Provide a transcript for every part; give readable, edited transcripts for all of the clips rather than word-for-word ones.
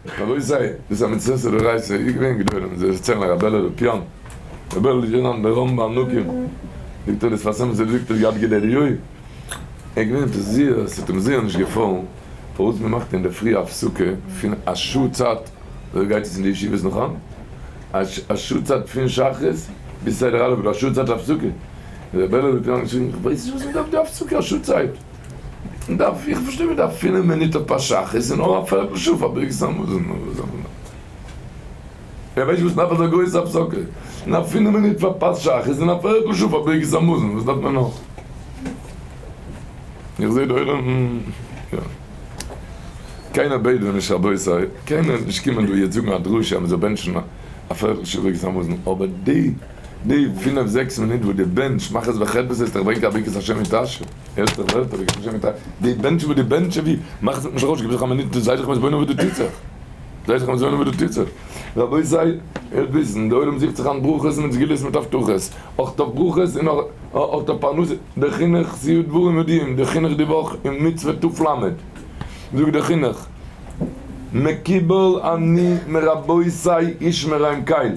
רבותי, דאס איז א מצוות דאורייתא, איז געווען גדולים, זיי דערציילן ר' בערל לופיאן, ר' בערל לופיאן דער רמב ם נקים, זאגט ער דאס פאר סעמעס זאגט ער יד גדליהו, ער איז געווען עפעס זיער, עס האט אים זיער נישט געפאלן פארוואס מען מאכט אינדערפרי א הפסקה פון א שעה צייט, אזוי גייט עס אין די ישיבות נאך היינט, א שעה צייט פון שחרית ביז סדר א' איז דא א שעה צייט הפסקה, ר' בערל לופיאן האט געשריגן איך ווייס נישט וואס מען דארף די הפסקה א שעה צייט. מ'דארף, איך פארשטיי מ'דארף פינף מינוט אויף פת שחרית און נאך א פערטל שעה פאר ברכת המזון אדער וואס אויך. איך ווייס נישט וואס מ'דארף אזא גרויסע הפסקה. מ'דארף פינף מינוט פאר פת שחרית און א פערטל שעה פאר ברכת המזון, וואס דארף מען נאך? איך זעה די עולם, יא. קיינער בעט דא נישט רבותי, קיינער וועט נישט קומען דא יעצט זאגן א דרשה אז מ'זאל בענטשן א פערטל שעה ברכת המזון, אבער די די פינף זעקס מינוט וואס די בענטש, מאך עס בחדוה, ס'הייסט איך ברענג א ברכת השם יתעשר. הערסט דיך ווערטער ווי קען מיט א די בענטשן וואס די בענטשן ווי מאך עס נישט ארויס גיב זיך א מינוט זיי זיך מתבונן וואס דא טוט זיך זיי זיך מתבונן וואס דא טוט זיך רבותי הערט וויסן די עולם זוכט זיך אן ברכות מיט סגולות מיט הבטחות אויך אויף ברכות און אויך אויף פרנסה די חינוך סי' דברים ידועים די חינוך די וואך אין מצוה תל זאגט די חינוך מקובל אני מרבותי איש מרעים קייל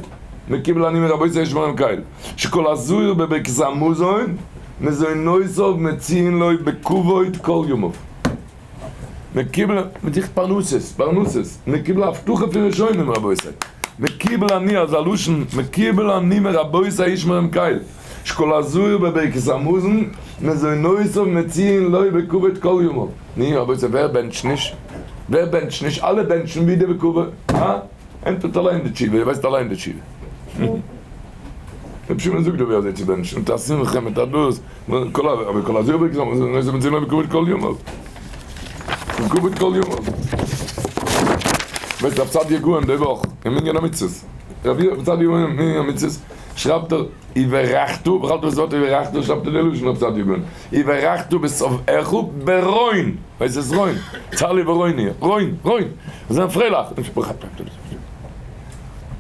מקובל אני מרבותי איש מרעים קייל שכל הזהיר בברכת המזון מזונותיו מציעין לו בכבוד כל ימיו. מקיבל, מען זוכט פרנסות, פרנסות, מקיבל הבטחה פון ראשונים רבותי, מקיבל אני אזא לשון, מקיבל אני מרבותי איש מרם קייל, שכל הזהיר בברכת המזון, מזונותיו מציעין לו בכבוד כל ימיו. ני רבותי ווער בענטשט נישט? ווער בענטשט נישט? אלע בענטשן ווי די בכבוד, הא? ענטפערט אליין די תשובה, איר ווייסט אליין די תשובה. רבי שמעון זאגט דא ווי אזוי צו בענטשן, מיט א שמחה, מיט א דאס, כל ה, אבער כל הזהיר ברכת המזון איז נושא בנטל בכבוד כל ימיו. בכבוד כל ימיו. ווייסט רב סעדיה גאון די וואך אין מנין המצוות, רבי סעדיה גאון אין מנין המצוות שרייבט ער וברכת, בכלל דאס ווארט וברכת שרייבט ער די לשון רב סעדיה גאון, וברכת בשבעך ברון. ווייסט וואס איז רון? צר לי ורוני, רון, רון, זיי זענען פרייליך,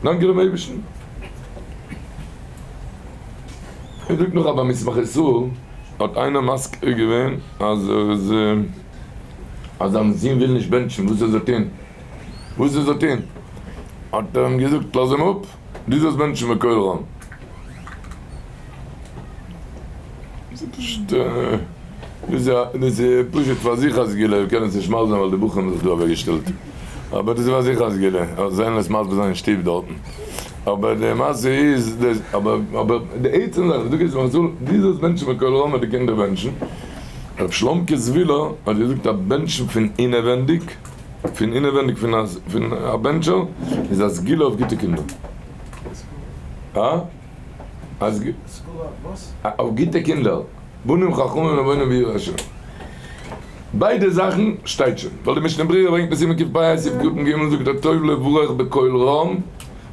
דאנקען דעם אייבערשטן. ער זאגט נאך אז ביי מסמך ישראל האט איינער מזכיר געווען אז ער איז אז זיין זון וויל נישט בענטשן וואס ער זאל טון, וואס ער זאל טון, האט ער אים געזאגט לאז אים אפ, דו זאלסט בענטשן בקול רם. ס'איז פשוט דאס איז פשוט פאר זיך א סגולה, מיר קענען עס נישט מסביר זיין ווייל די בחורים האבן זיך דא אוועקגעשטעלט, אבער דאס איז פאר זיך א סגולה, זיי זאלן עס מסביר זיין אין שטוב דארטן, אבער די מעשה איז, אבער אבער די עצם זאך, דו גייסט מאכן סגולה, דו זאלסט בענטשן בקול רם און די קינדער בענטשן, ר' שלומ'קע זווילער האט געזאגט אז בענטשן פון אינעווענדיג, פון אינעווענדיג פון א בענטשער איז א סגולה אויף גוטע קינדער. הא? סגולה אויף וואס? אויף גוטע קינדער, בנים חכמים לבונים ויראי השם. ביידע זאכן שטייט שוין, ווייל די משנה ברורה ברענגט אין סימן קפ ה סעיף קטן ג זאגט ער טוב לברך בקול רם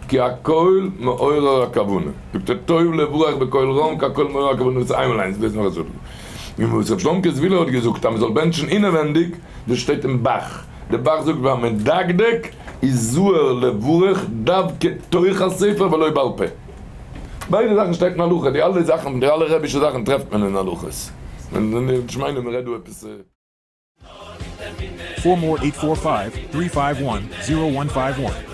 כי הקול מעורר הכוונה, זאגט ער טוב לברך בקול רם כי הקול מעורר הכוונה דאס איז איינמאל איינס דאס נאך א זאך. און וואס ר' שלומ'קע זוויהלער האט געזאגט אז מען זאל בענטשן אינעווענדיג, דאס שטייט אין בח, די בח זאגט והמדקדק יזהר לברך דווקא תוך הספר ולא בעל פה. ביידע זאכן שטייט אין הלכה, די אלע זאכן, די אלע רעבישע זאכן טרעפט מען אין הלכות. נישט מיינען מ'רעדט דא עפעס. Four more eight four five three five one zero one five one.